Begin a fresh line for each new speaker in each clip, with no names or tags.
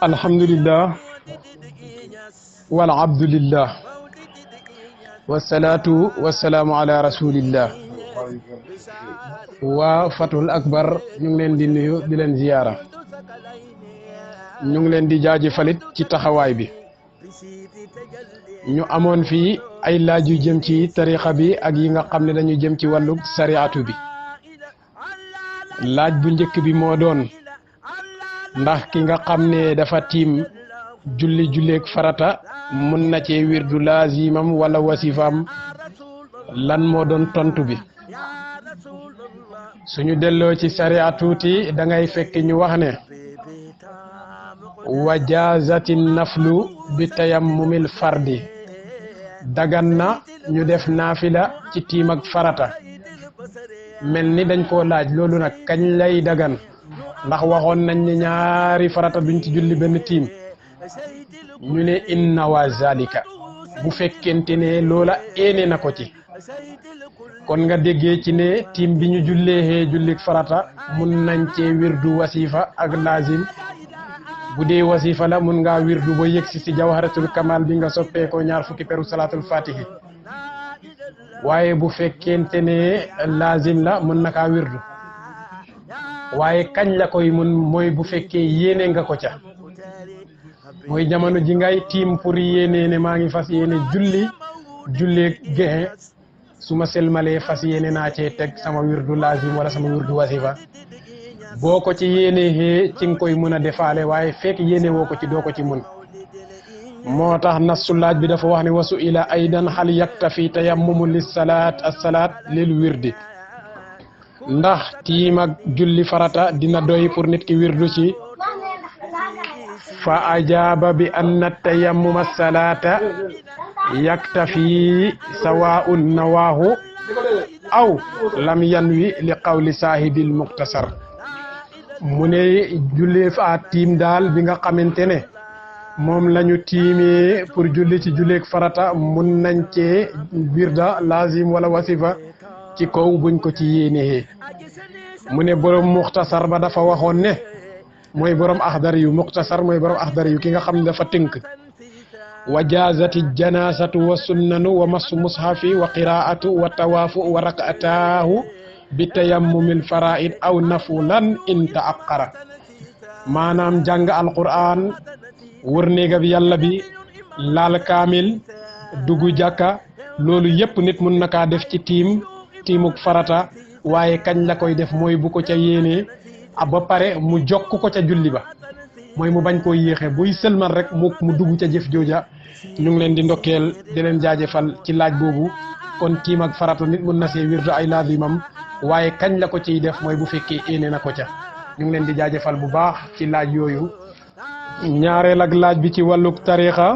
alhamdulillah wal abdulillah wassalatu wassalamu ala rasulillah wa fatul akbar ñu ngi leen di nuyu di leen ziyaara ñu ngi leen di jaajëfalit ci taxawaay bi ñu amoon fii ay laaj yu jëm ci tariqa bi ak yi nga xam ne dañu jëm ci wàllu sariatu bi laaj bu njëkk bi moo doon ndax ki nga xam ne dafa tiim julleeg farata mun na cee wirdu laazimam wala wasifam lan moo doon tontu bi suñu delloo ci sariya tuuti da ngay fekk ñu wax ne wajazati naflu bi tayammumil fardi dagan na ñu def naafila ci tiim ak farata mel ni dañ koo laaj loolu nag kañ lay dagan ndax waxoon nañ ne ñaari farata duñ ci julli benn tiim ñu ne inna wa zalika bu fekkente ne loola éene na ko ci kon nga déggee ci ne tiim bi ñu jullee jullik farata mun nañ cee wirdu wasifa ak lazim bu dee wasifa la mun ngaa wirdu ba yëgsi ci jawharatul kamal bi nga soppeekoo ñaar fukki peru salatul fatihi waaye bu fekkente ne lazim la mun na kaa wirdu waaye kañ la koy mun mooy bu fekkee yéene nga ko ca mooy jamono ji ngay tiim pour yéene ne maa ngi fas yéene jullee gexe su ma selmalee fas yéene naa cee teg sama wirdu lazim wala sama wirdu wasifa boo ko ci yéene xee ci nga koy mën a defaale waaye fekk yéene woo ko ci doo ko ci mun moo tax nasu laaj bi dafa wax ne wasu ila aydan hal yaktafi tayammumu lis salaat as salaat lil wirdi ndax tiim ak julli farata dina doy pour nit ki wirdu ci fa ajaaba bi anna tayammuma salata yaktafi sawaa'un nawaahu aw lam yanwi li qawli saahibil muxtasar mu ne julli fa tiim daal bi nga xamante ne moom lañu tiimee pour julli ci julleeg farata mun nañ cee wirda lazim wala wasifa ci kaw buñ ko ci yéenee mu ne borom muxtasar ba dafa waxoon ne mooy borom axdar yu muxtasar mooy borom axdar yu ki nga xam ne dafa tënk wa jaazati janasatu wa sunnanu wa massu mushafi wa qiraatu wa tawaafu wa rak'ataahu bi tayammumil faraid aw nafulan in ta'aqqara maanaam jàng alquran wër néegab yàlla bi laal kaamil dugg jàkka loolu yépp nit mun na kaa def ci tiimuk farata waaye kañ la koy def mooy bu ko ca yéenee ba pare mu jokk ko ca julli ba mooy mu bañ koo yéexe buy sëlmal rek mu dugg ca jëf jooja ñu ngi leen di ndokkeel di leen jaajëfal ci laaj boobu kon tiim ak farata nit mun na see wirdu ay laazimam waaye kañ la ko ciy def mooy bu fekkee éene na ko ca ñu ngi leen di jaajëfal bu baax ci laaj yooyu ñaareel ak laaj bi ci wàlluk tariqa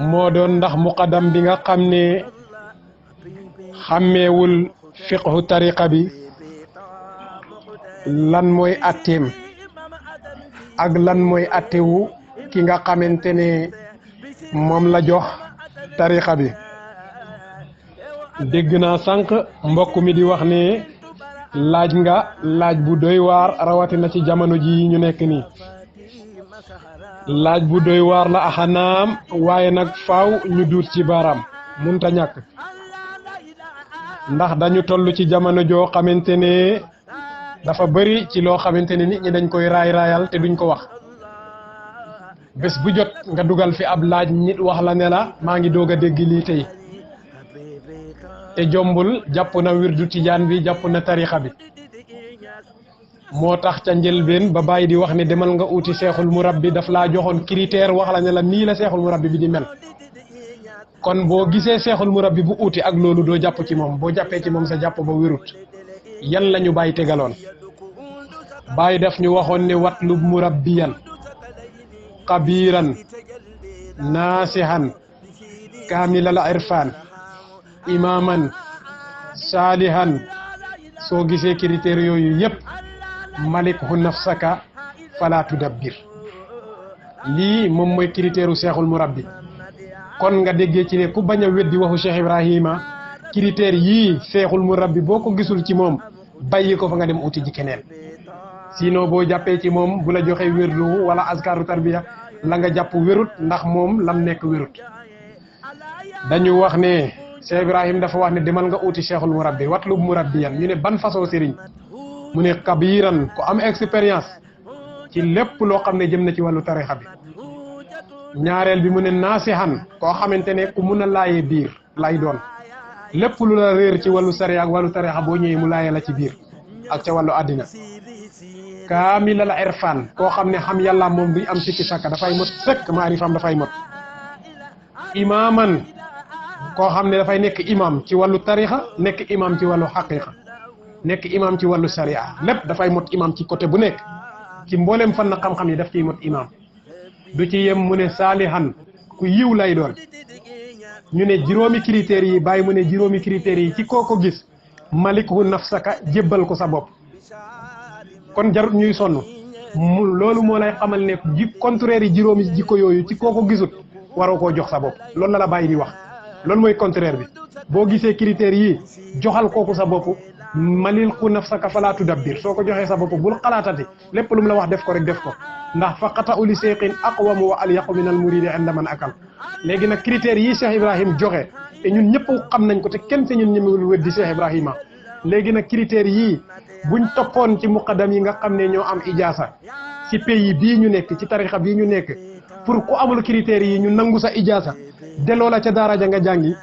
moo doon ndax muqaddam bi nga xam ne xàmmeewul fiqhu tariqa bi lan mooy atteem ak lan mooy attewu ki nga xamante ne moom la jox tariqa bi dégg naa sànq mbokk mi di wax ne laaj nga laaj bu doy waar rawatina ci jamono ji ñu nekk nii laaj bu doy waar la axanaam waaye nag faaw ñu duut ci baaraam munta ñàkk ndax dañu toll ci jamono joo xamante ne dafa bëri ci loo xamante ne nit ñi dañ koy raayal te duñ ko wax bés bu jot nga dugal fi ab laaj nit wax la ne la maa ngi doog a dégg lii tey te jombul jàpp na wirdu tijaan bi jàpp na tarixa bi moo tax ca njëlbeen ba bàyyi di wax ne demal nga uti seexul murabbi daf laa joxoon critère wax la ne la nii la seexul murabbi bi di mel kon boo gisee seexul murabbi bu uti ak loolu doo jàpp ci moom boo jàppee ci moom sa jàpp ba wérut yan la ñu bàyyi tegaloon bàyyi daf ñu waxoon ne watlub murabbiyan kabiran naasihan kaamilal irfan imaman saalihan soo gisee critères yooyu yëpp malikhu nafsaka fala tudabbir lii moom mooy critère u seexul murabbi kon nga déggee ci ne ku bañ a weddi waxu Cheikh Ibrahima critères yii seexul murabbi boo ko gisul ci moom bàyyi ko fa nga dem uti ji keneen sinon boo jàppee ci moom bu la joxee wérdu wala askaru tarbiya la nga jàpp wérut ndax moom lam nekk wérut. dañu wax ne Cheikh Ibrahim dafa wax ne demal nga uti cheikhul murabbi watlub murabbiyan ñu ne ban façon sëriñ mu ne kabiran ko am expérience ci lépp loo xam ne jëm na ci wàllu tarixa bi. ñaareel bi mu ne naasihan koo xamante ne ku mun a laayee biir lay doon lépp lu la réer ci wàllu sariya ak wàllu tarixa boo ñëwee mu laayee la ci biir ak ca wàllu àddina. kaamila la irfan koo xam ne xam yàlla moom duñ am sikki sàkka dafay mot sëkk maarifam dafay mot. imaaman koo xam ne dafay nekk imam ci wàllu tarixa nekk imam ci wàllu xaqiqa nekk imam ci wàllu sariya lépp dafay mot imam ci côté bu nekk ci mboolem fan na xam-xam yi daf ciy mot imam. du ci yem mu ne saalihan ku yiw lay doon ñu ne juróomi critères yi bàyyi mu ne juróomi critères yi ci koo ko gis maliku nafsaka jébbal ko sa bopp kon jarut ñuy sonn loolu moo lay xamal ne contraire yi juróomi jikko yooyu ci koo ko gisut waroo koo jox sa bopp loolu la la bàyyi di wax loolu mooy contraire bi boo gisee critères yi joxal kooku sa bopp malil ku nafsaka falaa tudabbir soo ko joxee sa bopp bul xalaatati lépp lu mu la wax def ko rek def ko ndax faqata uli seeqin aqwamu wa alyaqu min al muridi inda man akal. léegi nag critères yi Cheikh Ibrahim joxe te ñun ñëpp xam nañ ko te kenn te ñun ñemewul weddi Cheikh Ibrahima léegi nag critères yii buñ toppoon ci muqaddam yi nga xam ne ñoo am ijaasa ci pays bii ñu nekk ci tarixa bii ñu nekk pour ku amul critères yi ñu nangu sa ijaasa delloo la ca daara ja nga jàngi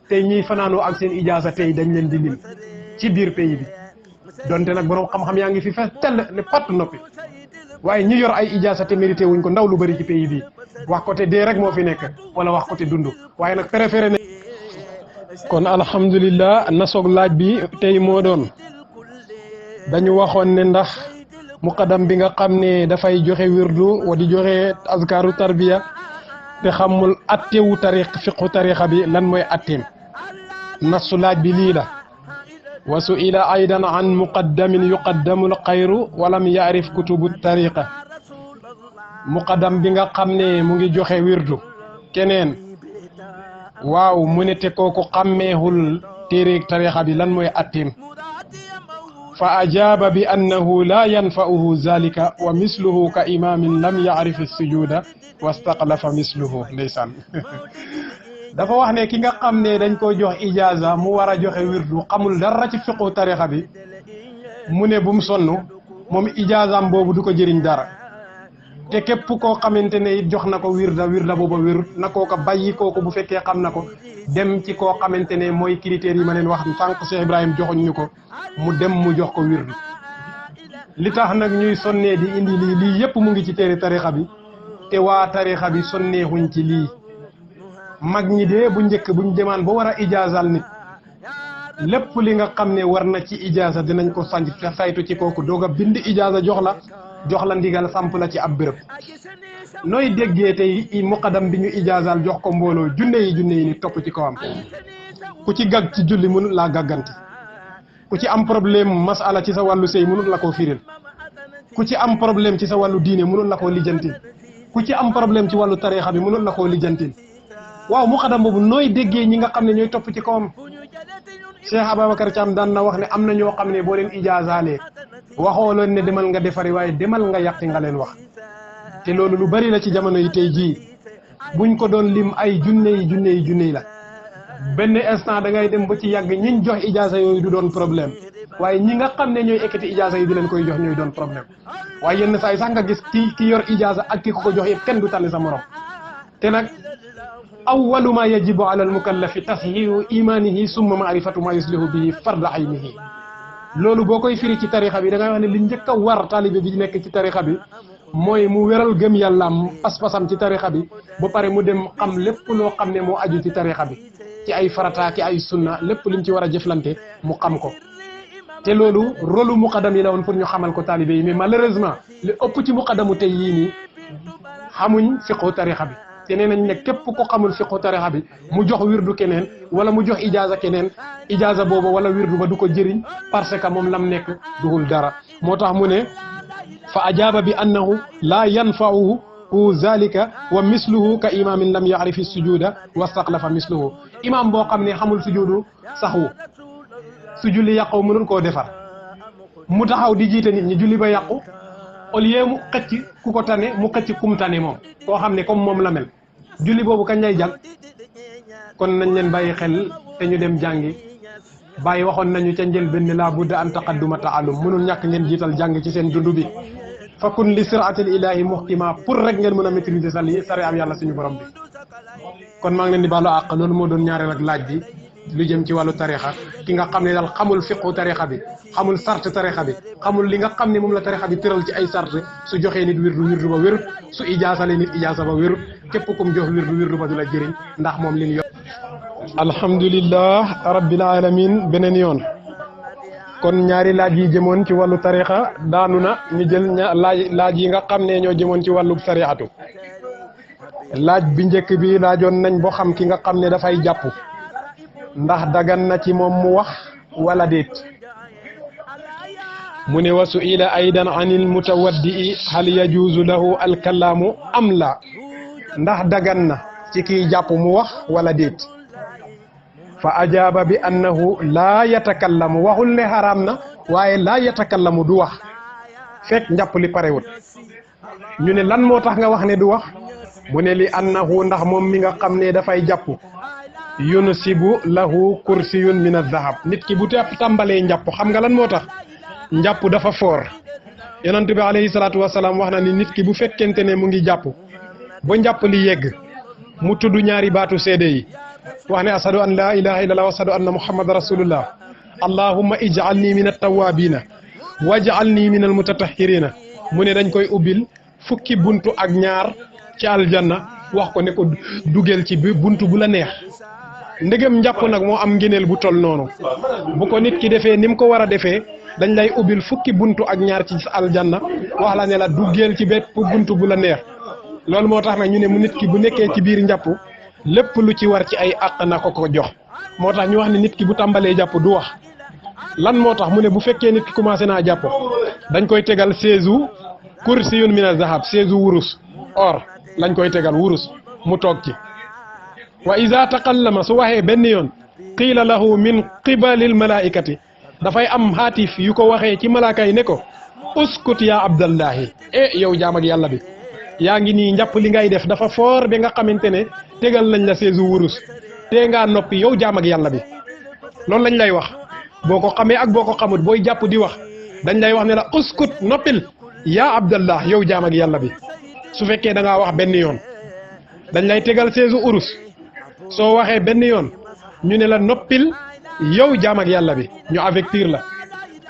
tey ñiy fanaanoo ak seen ijaasa tey dañ leen di lim ci biir pays bi donte nag borom xam-xam yaa ngi fi fees tell ne patt noppi waaye ñi yor ay ijaasa te mérité wuñ ko ndaw lu bëri ci pays bi wax ko te dee rek moo fi nekk wala wax ko te dund waaye nag préféré ne. kon alhamdulillah nasoog laaj bi tey moo doon dañu waxoon ne ndax muqaddam bi nga xam ne dafay joxe wirdu wa di joxe azkaru tarbiya te xamul attewu fiqu tarixa bi lan mooy atteem nasu laaj bi lii la. wa su'ila aydan an muqaddamin yuqaddamu alxayru walam yaarif kutubu tariqa muqaddam bi nga xam ne mu ngi joxe wirdu keneen waaw mu ne te kooku xàmmeehul téere tariqa bi lan mooy attim fa ajaaba bi annahu la yanfa'uhu zalika wa misluhu ka imamin lam yaarif as-sujuda wastaqlafa misluhu ndeysaan dafa wax ne ki nga xam ne dañ ko jox ijaza mu war a joxe wirdu xamul dara ci fiqu tarixa bi mu ne bu mu sonn moom ijazaam boobu du ko jëriñ dara te képp koo xamante ne it jox na ko wirda booba wérut na koo ko bàyyi kooku bu fekkee xam na ko dem ci koo xamante ne mooy critères yi ma leen wax sànq Cheikh Ibrahim joxuñ ñu ko mu dem mu jox ko wirdu li tax nag ñuy sonnee di indi lii yépp mu ngi ci téere tarixa bi te waa tarixa bi sonneexuñ ci lii mag ñi de bu njëkk buñ demaan ba war a ijaazal nit lépp li nga xam ne war na ci ijaaza dinañ ko saytu ci kooku doog a bind ijaaza jox la ndigal samp la ci ab béréb nooy déggee tey muqaddam bi ñu ijaazal jox ko mbooloo junne yi ni topp ci kawam ku ci gag ci julli mënut laa gàgganti ku ci am problème masala ci sa wàllu sëy mënut la koo firil ku ci am problème ci sa wàllu diine mënut la koo lijjantil ku ci am problème ci wàllu tariixa bi mënut la koo lijjantil waaw muqaddam boobu nooy déggee ñi nga xam ne ñooy topp ci kawam Cheikh Ababacar Thiam daan na wax ne am na ñoo xam ne boo leen ijaazalee waxoo leen ne demal nga defari waaye demal nga yàqi nga leen wax te loolu lu bari la ci jamono yi tey jii buñ ko doon lim ay junne yi la benn instant da ngay dem ba ci yàgg ñiñ jox ijaaza yooyu du doon problème waaye ñi nga xam ne ñooy ekkati ijaaza yi di leen koy jox ñooy doon problème waaye yenn saa yi sax nga gis ki yor ijaaza ak ki ko jox yëpp kenn du tànn sa morom te nag awwalu ma yajibu ala almukallafi tashihu imanihi summa maarifatu ma yuslihu bihi farda aynihi loolu boo koy firi ci tarixa bi da ngay wax ne li njëkk a war taalibe bi nekk ci tarixa bi mooy mu wéral gëm yàllaam pas-pasam ci tarixa bi ba pare mu dem xam lépp loo xam ne moo aju ci tarixa bi ci ay farata ki ay sunna lépp lim ci war a jëflante mu xam ko te loolu rôlu muqaddam yi la woon pour ñu xamal ko taalibe yi mais malheureusement li ëpp ci muqaddamu tey yii nii xamuñ fiqhu tarixa bi te nee nañ ne képp ko xamul fiqhu tarixa bi mu jox wirdu keneen wala mu jox ijaaza keneen ijaaza boobu wala wirdu ba du ko jëriñ parce que moom lam nekk duhul dara moo tax mu ne fa ajaaba bi annahu la yanfa'uhu zalika wa misluhu ka imamin lam ya'rifi sujuda wastaqlafa misluhu imam boo xam ne xamul sujudu saxwu sujud li yàqoo mënul koo defar mu taxaw di jiite nit ñi julli ba yàqu au lieu mu xëcc ku ko tane mu xëcc kum tane moom koo xam ne comme moom la mel julli boobu kañ lay jàll. kon nañ leen bàyyi xel te ñu dem jàngi bàyyi waxoon nañu ca njëlbéen laa budda an taqadduma ta'allum mënul ñàkk ngeen jiital jàng ci seen dund bi fakun li siraatil ilaahi muhkima pour rek ngeen mën a maîtriser sari am yàlla suñu borom bi. kon maa ngi leen di baalu àq loolu moo doon ñaareel ak laaj bi lu jëm ci wàllu tarixa ki nga xam ne daal xamul fiqu tarixa bi xamul sart tarixa bi xamul li nga xam ne moom la tarixa bi tëral ci ay sart su joxee nit wirdu ba wérut su ijaasale nit ijaasa ba wérut képp kum jox wirdu ba du la jëriñ ndax moom li ñu yor. alhamdulillah rabbil alamin beneen yoon kon ñaari laaj yi jëmoon ci wàllu tarixa daanu na ñu jël laaj yi nga xam ne ñoo jëmoon ci wàllu sarixatu. laaj bi njëkk bi laajoon nañ boo xam ki nga xam ne dafay jàpp ndax dagan na ci moom mu wax wala déet mu ne wa su'ila aydan anil mutawaddi hal yajuzu lahu alkalaamu am la ndax dagan na ci kiy jàpp mu wax wala déet fa ajaaba bi annahu laa yatakallamu waxul ne xaraam na waaye laa yatakallamu du wax fekk njàpp li parewut ñu ne lan moo tax nga wax ne du wax mu ne li annahu ndax moom mi nga xam ne dafay jàpp yunsibu lahu kursiyun min az-zahab nit ki bu tàmbalee njàpp xam nga lan moo tax njàpp dafa foor yonent bi alayhi salaatu wasalaam wax na ni nit ki bu fekkente ne mu ngi jàpp ba njàpp li yegg mu tudd ñaari baatu seede yi wax ne ashadu an laa ilaha illallah wa ashadu anna muhammad rasulullah allahumma ij'alni min at-tawwabina waj'alni min al-mutatahhirina mu ne dañ koy ubbil fukki buntu ak ñaar ci aljanna wax ko ne ko dugeel ci bi buntu bu la neex ndegem njàpp nag moo am ngëneel bu tol noonu bu ko nit ki defee ni mu ko war a defee dañ lay ubbil fukki buntu ak ñaar ci aljanna wax la ne la duggeel ci bépp buntu bu la neex loolu moo tax nag ñu ne mu nit ki bu nekkee ci biir njàpp lépp lu ci war ci ay àq na ko jox moo tax ñu wax ne nit ki bu tàmbalee jàpp du wax lan moo tax mu ne bu fekkee nit ki commencé naa jàpp dañ koy tegal 16 kursiyun min az-zahab 16 wurus or lañ koy tegal wurus mu toog ci wa iza taqallama su waxee benn yoon qiila lahu min qibalil malaikati dafay am xaatif yu ko waxee ci malaaka yi ne ko uskut ya abdallahi yow jaam ak yàlla bi yaa ngi nii njàpp li ngay def dafa foor bi nga xamante ne tegal nañ la 16 wurus te ngaa noppi yow jaam ak yàlla bi loolu lañ lay wax boo ko xamee ak boo ko xamut booy jàpp di wax dañ lay wax ne la uskut noppil yaa abdallah yow jaam ak yàlla bi su fekkee da ngaa wax benn yoon dañ lay tegal 16 urus soo waxee benn yoon ñu ne la noppil yow jaam ak yàlla bi ñu avertir la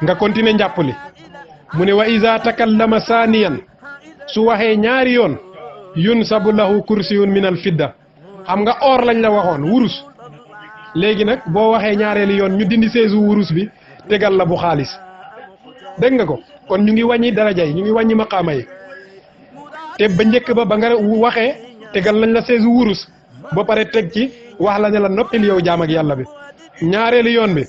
nga continuer njàpp li mu ne wa iza takallama saaniyan su waxee ñaari yoon yunsabu lahu kursiyun min al fidda xam nga or lañ la waxoon wurus léegi nag boo waxee ñaareeli yoon ñu dindi 16 wurus bi tegal la bu xaalis dégg nga ko kon ñu ngi wàññi daraja yi ñu ngi wàññi maqaama yi te ba njëkk ba nga waxee tegal lañ la 16 wurus ba pare teg ci wax la ne la noppil yow jaam ak yàlla bi ñaareelu yoon bi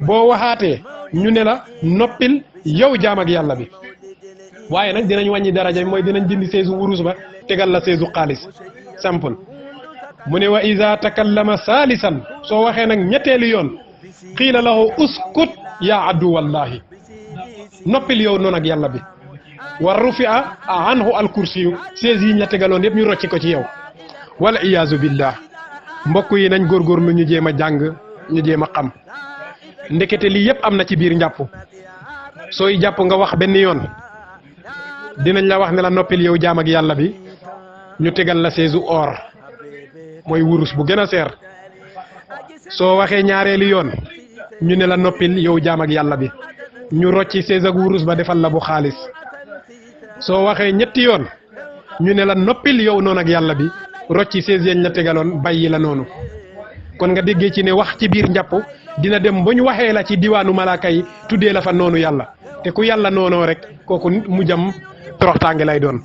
boo waxaatee ñu ne la noppil yow jaam ak yàlla bi waaye nag dinañ wàññi daraja bi mooy dinañ dindi 16 wurus ba tegal la 16 xaalis simple mu ne wa iza takallama salisan soo waxee nag ñetteelu yoon qiila lahu uskut yaa addu wallahi noppil yow noonu ak yàlla bi wa rufi'a anhu al kursiyu 16 yi ñu la tegaloon yëpp ñu rocci ko ci yow wal iyaazu billah mbokk yi nañ góorgóorlu ñu jéem a jàng ñu jéem a xam ndekete lii yëpp am na ci biir njàpp sooy jàpp nga wax benn yoon dinañ la wax ne la noppil yow jaam ak yàlla bi ñu tegal la 16 or mooy wurus bu gën a seer soo waxee ñaareelu yoon ñu ne la noppil yow jaam ak yàlla bi ñu rocci 16 ak wurus ba defal la bu xaalis soo waxee ñetti yoon ñu ne la noppil yow noonu ak yàlla bi rocci 16 yañ la tegaloon bàyyi la noonu kon nga déggee ci ne wax ci biir njàpp dina dem ba ñu waxee la ci diwaanu malaaka yi tuddee la fa noonu yàlla te ku yàlla noonoo rek kooku mu jam toroxtaange lay doon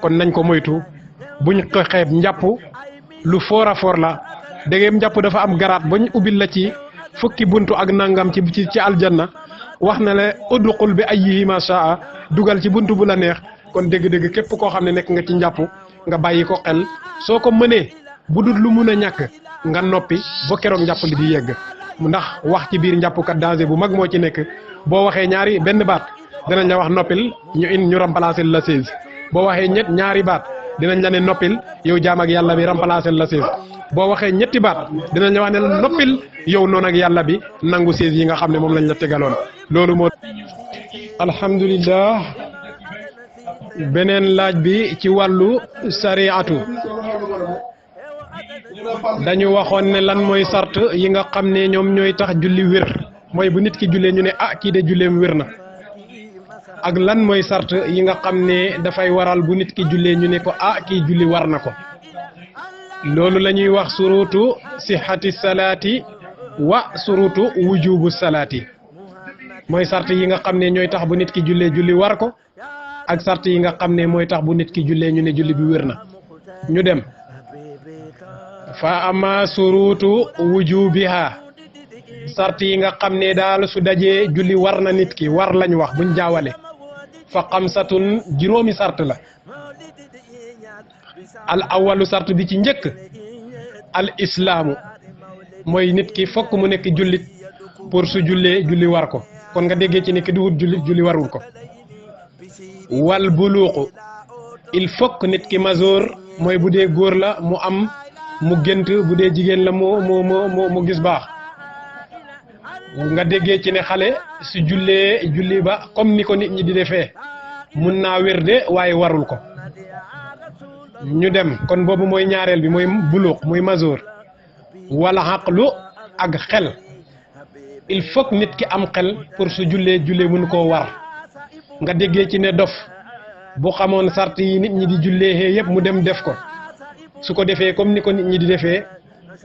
kon nañ ko moytu buñ ko xeeb njàpp lu foor a foor la déggeem njàpp dafa am garaat bañ ubbil la ci fukki buntu ak nangam ci aljanna wax na la udxul bi ayyihi ma shaa dugal ci buntu bu la neex kon dégg-dégg képp koo xam ne nekk nga ci njàpp nga bàyyi ko xel soo ko mënee bu dul lu mun a ñàkk nga noppi ba keroog njàpp li di yegg ndax wax ci biir njàppkat danger bu mag moo ci nekk boo waxee ñaari benn baat dinañ la wax noppil ñu remplacer la 16 boo waxee ñaari baat dinañ la ne noppil yow jaam ak yàlla bi remplacer la 16 boo waxee ñetti baat dinañ la wax ne noppil yow noonu ak yàlla bi nangu 16 yi nga xam ne moom lañ la tegaloon loolu moo. alhamdulillah beneen laaj bi ci wàllu sariatu dañu waxoon ne lan mooy sart yi nga xam ne ñoom ñooy tax julli wér mooy bu nit ki jullee ñu ne kii de julleem wér na ak lan mooy sart yi nga xam ne dafay waral bu nit ki jullee ñu ne ko kii julli war na ko loolu la ñuy wax surutu sihati salaati wa surutu wujubu salaati mooy sart yi nga xam ne ñooy tax bu nit ki jullee julli war ko ak sart yi nga xam ne mooy tax bu nit ki jullee ñu ne julli bi wér na ñu dem fa ama surutu wujubiha sart yi nga xam ne daal su dajee julli war na nit ki war lañ wax buñ jaawale fa xamsatun juróomi sart la al awalu sart bi ci njëkk al islaamu mooy nit ki fokk mu nekk jullit pour su jullee julli war ko kon nga déggee ci ne ki di wut julli warul ko wal buluuqu il faut que nit ki majoor mooy bu dee góor la mu am mu gént bu dee jigéen la mu gis baax nga déggee ci ne xale su jullee julli ba comme ni ko nit ñi di defee mun naa wér de waaye warul ko ñu dem kon boobu mooy ñaareel bi mooy buluuq muy majoor wala xaqlu ak xel il faut que nit ki am xel pour su jullee mun koo war nga déggee ci ne dof bu xamoon sart yi nit ñi di jullee yëpp mu dem def ko su ko defee comme ni ko nit ñi di defee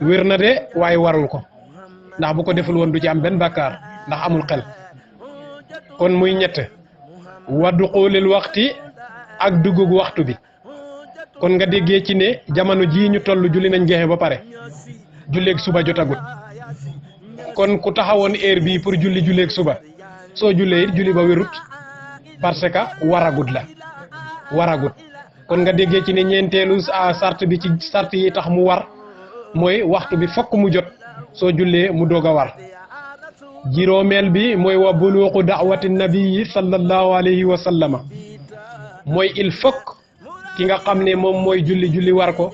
wér na de waaye warul ko ndax bu ko deful woon du ci am benn bàkkaar ndax amul xel kon muy ñett wa duxulil waxti ak duggug waxtu bi kon nga déggee ci ne jamono jii ñu toll julli nañ gexe ba pare julleeg suba jotagut kon ku taxawoon heure bii pour julleeg suba soo jullee it julli ba wérut parce que waragut kon nga déggee ci ne ñeenteelu sart bi ci sart yi tax mu war mooy waxtu bi fokk mu jot soo jullee mu doog a war juróomeel bi mooy wa buluuqu da'wati nabii sallallahu alayhi wa sallama mooy il faut ki nga xam ne moom mooy julli war ko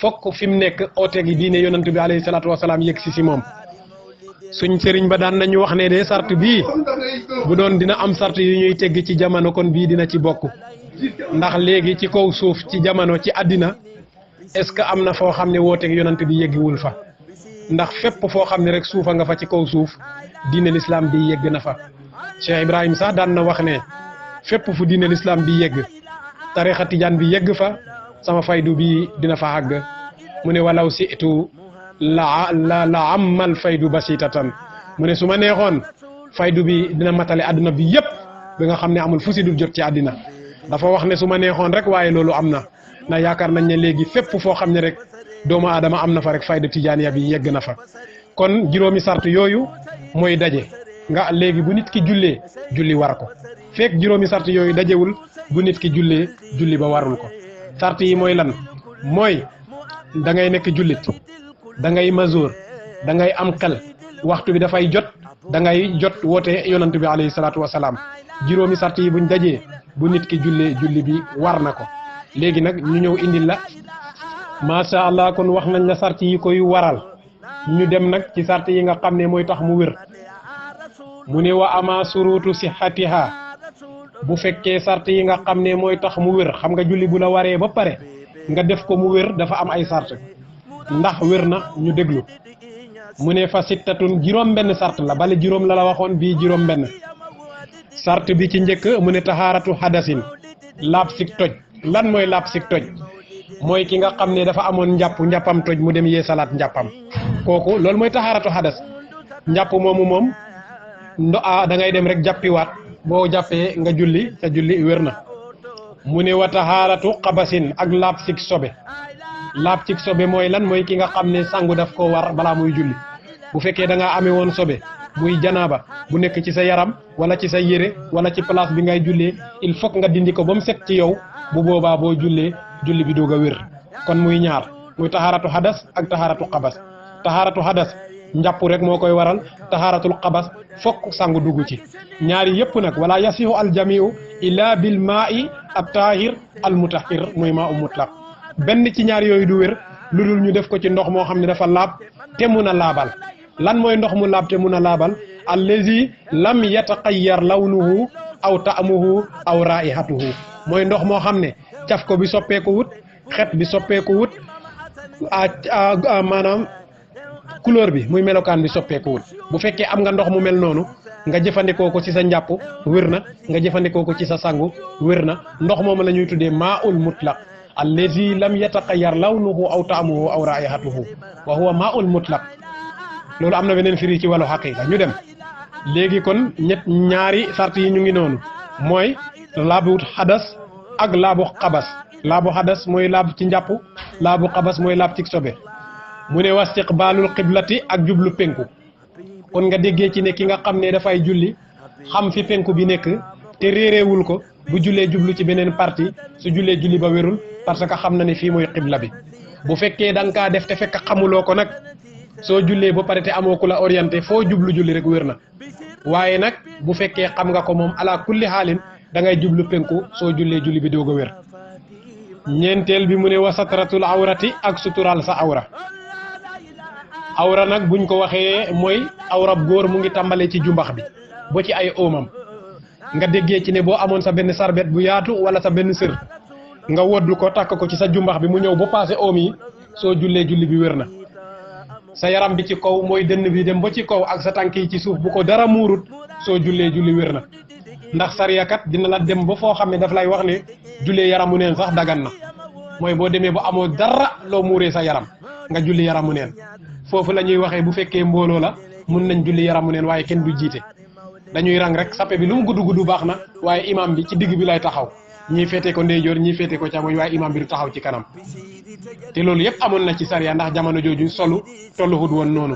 fokk fi mu nekk oote gi diine yonent bi alayhi salaatu wa salaam yegg si moom suñ sëriñ ba daan nañu wax ne de sart bii bu doon dina am sart yu ñuy tegg ci jamono kon bii dina ci bokk ndax léegi ci kaw suuf ci jamono ci àddina est-ce que am na foo xam ne wooteeg yonent bi yeggiwul fa ndax fépp foo xam ne rek suufa nga fa ci kaw suuf diine l'islam bi yegg na fa Cheikh Ibrahim sax daan na wax ne fépp fu diine l'islam bi yegg tarixa tijaan bi yegg fa sama faydu bi dina fa àgg mu ne walaw situ la amal faydu basitatan mu ne su ma neexoon faydu bi dina matale àdduna bi yépp bi nga xam ne amul fu si dul jot ci àddina dafa wax ne su ma neexoon rek waaye loolu am na ndax yaakaar nañ ne léegi fépp foo xam ne rek doomu aadama am na fa rek fayda tijaaniya bi yegg na fa kon juróomi sart yooyu mooy daje nga léegi bu nit ki jullee julli war ko fekk juróomi sart yooyu dajewul bu nit ki jullee julli ba warul ko sart yi mooy lan mooy da ngay nekk jullit da ngay majoor da ngay am xel waxtu bi dafay jot da ngay jot woote yonant bi alayhi salaatu wasalaam juróomi sart yi buñ dajee bu nit ki jullee julli bi war na ko léegi nag ñu ñëw indil la macha allah kon wax nañ la sart yi koy waral ñu dem nag ci sart yi nga xam ne mooy tax mu wér mu ne wa ama surutu sihatiha bu fekkee sart yi nga xam ne mooy tax mu wér xam nga julli bu la waree ba pare nga def ko mu wér dafa am ay sart ndax wér na ñu déglu mu ne fa sittatun juróom benn sart la bale juróom la waxoon bii juróom benn sart bi ci njëkk mu ne taxaaratu hadasin laab sik toj lan mooy laab sik toj mooy ki nga xam ne dafa amoon njàppam toj mu dem yee salaat njàppam kooku loolu mooy taxaaratu hadas njàpp moomu moom da ngay dem rek jàppiwaat boo jàppee nga julli sa julli wér na mu ne wa taxaaratu xabasin ak laab sik sobe laab sik sobe mooy lan mooy ki nga xam ne sangu daf ko war balaa muy julli bu fekkee da ngaa amee woon sobe muy janaaba bu nekk ci sa yaram wala ci sa yére wala ci place bi ngay jullee il faut nga dindi ko ba mu set ci yow bu boobaa boo jullee julli bi doog a wér kon muy ñaar muy taxaaratu hadas ak taxaaratu xabas taxaaratu hadas njàpp rek moo koy waral tahaaratul xabas fokk sangu dugg ci ñaari yëpp nag wala yasihu aljamiu illa bil maa'i at tahir al mutahhir muy maa u mutlaq benn ci ñaar yooyu du wér lu dul ñu def ko ci ndox moo xam ne dafa laab te mun a laabal lan mooy ndox mu laab te mun a laabal allazi lam yataqayyar lawnuhu aw ta'muhu aw raihatuhu mooy ndox moo xam ne caf ko bi soppeeku wut xet bi soppeeku wut maanaam couleur bi muy melokaan bi soppeeku wut bu fekkee am nga ndox mu mel noonu nga jëfandikoo ko ci sa njàpp wér na nga jëfandikoo ko ci sa sangu wér na ndox moom la ñuy tuddee maaul mutlaq allazi lam yataqayyar lawnuhu aw ta'muhu aw raihatuhu wa huwa maaul mutlaq loolu am na beneen firi ci wàllu xaqiqa ñu dem léegi kon ñaari sart yi ñu ngi noonu mooy laabu xadas ak laabu xabas laabu xadas mooy laab ci njàpp laabu xabas mooy laab ci sobe mu ne wastiqbaalul qiblati ak jublu penku kon nga déggee ci ne ki nga xam ne dafay julli xam fi penku bi nekk te réeréewul ko bu jullee jublu ci beneen parti su jullee julli ba wérul parce que xam na ne fii mooy qibla bi bu fekkee da nga kaa def te fekk xamuloo ko nag soo jullee ba pare te amoo ku la orienté foo jublu julli rek wér na waaye nag bu fekkee xam nga ko moom ala kulli xaalin da ngay jublu penku soo jullee julli bi doog a wér ñeenteel bi mu ne wasatratul awrati ak sutural sa awra awra nag buñ ko waxee mooy awrab góor mu ngi tàmbale ci jumbax bi ba ci ay oomam nga déggee ci ne boo amoon sa benn sarbet bu yaatu wala sa benn sër nga woddu ko takk ko ci sa jumbax bi mu ñëw ba passé oom yi soo jullee julli bi wér na sa yaram bi ci kaw mooy dënn bi dem ba ci kaw ak sa tànk yi ci suuf bu ko dara muurut soo jullee julli wér na ndax sariyakat dina la dem ba foo xam ne daf lay wax ne jullee yaramu neen sax dagan na mooy boo demee ba amoo dara loo muuree sa yaram nga julli yaramu neen foofu la ñuy waxee bu fekkee mbooloo la mun nañ julli yaramu neen waaye kenn du jiite dañuy rang rek sappe bi lu mu gudd gudd baax na waaye imam bi ci digg bi lay taxaw ñii féete ko ndeyjoor ñii féete ko càmmoñ waaye imam bi du taxaw ci kanam te loolu yëpp amoon na ci sariya ndax jamono jooju solu tolluwut woon noonu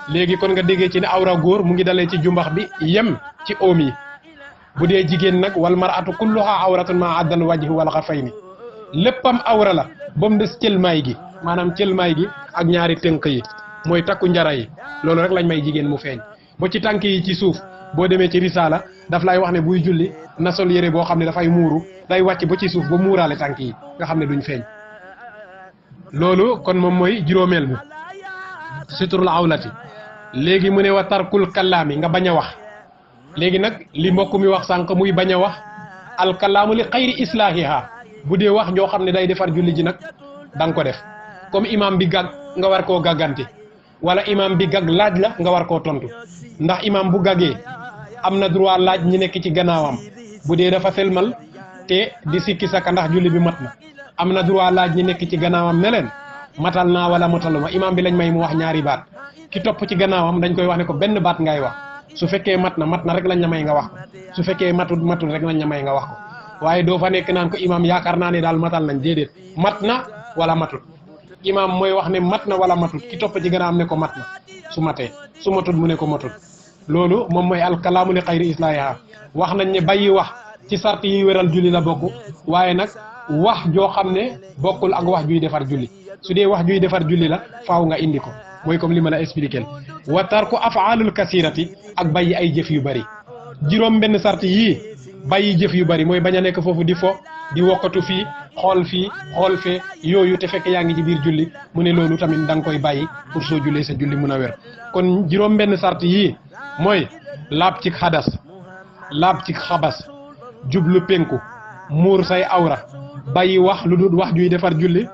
léegi kon nga déggee ci ne awra góor mu ngi dalee ci jumbax bi yem ci oom yi bu dee jigéen nag wal mar'atu kulluha awratun ma addal wajhi wal xafayni léppam awra la ba mu des cëlmaay gi maanaam cëlmaay gi ak ñaari tënk yi mooy takku njara yi loolu rek lañ may jigéen mu feeñ ba ci tànk yi ci suuf boo demee ci risaala daf lay wax ne buy julli na sol yére boo xam ne dafay muuru day wàcc ba ci suuf ba muuraale tànk yi nga xam ne duñ feeñ loolu kon moom mooy juróomeel bi suturul awlati léegi mu ne wa tarkul kalaami nga bañ a wax léegi nag li mbokk mi wax sànq muy bañ a wax alkalaamu li xayri islaahiha bu dee wax joo xam ne day defar julli ji nag da nga ko def comme imam bi gag nga war koo gàggante wala imam bi gag laaj la nga war koo tontu ndax imam bu gaggee am na droit laaj ñi nekk ci gannaawam bu dee dafa selmal te di sikki saka ndax julli bi mat na am na droit laaj ñi nekk ci gannaawam ne leen matal naa wala mataluma imam bi lañ may mu wax ñaari baat ki topp ci gannaawam dañ koy wax ne ko benn baat ngay wax su fekkee mat na rek lañ la may nga wax ko su fekkee matul rek lañ la may nga wax ko waaye doo fa nekk naan ko imam yaakaar naa ne daal matal nañ déedéet mat na wala matul imam mooy wax ne mat na wala matul ki topp ci gannaawam ne ko mat na su matee su matul mu ne ko matul loolu moom mooy alkalaamu li xayri islaahiha wax nañ ne bàyyi wax ci sart yi wéral julli la bokk waaye nag wax joo xam ne bokkul ak wax juy defar julli su dee wax juy defar julli la faaw nga indi ko mooy comme li ma la expliqué wa tarku afaalul kasirati ak bàyyi ay jëf yu bari juróom benn sart yii bàyyi jëf yu bari mooy bañ a nekk foofu di fo di wokkatu fii xool fee yooyu te fekk yaa ngi ci biir julli mu ne loolu tamit da nga koy bàyyi pour soo jullee sa julli mun a wér kon juróom benn sart yii mooy laab ci xadas laab ci xabas jublu penku muur say awra bàyyi wax lu dul wax juy defar julli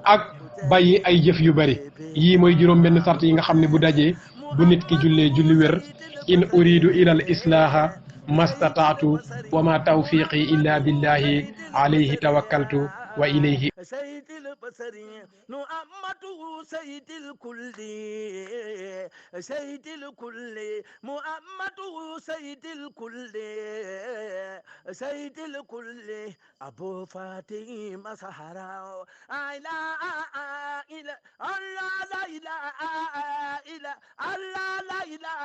ak bàyyi ay jëf yu bari yii mooy juróom benn sart yi nga xam ne bu dajee bu nit ki jullee julli wér in uridu ila al islaha mastataatu wa ma tawfiqi illa billahi alayhi tawakkaltu wa ilayhi
سيد البصر نعمته سيد الكل سيد الكل محمده سيد الكل سيد الكل أبو فاطمة سهرا لا إله إلا الله لا إله إلا الله لا إله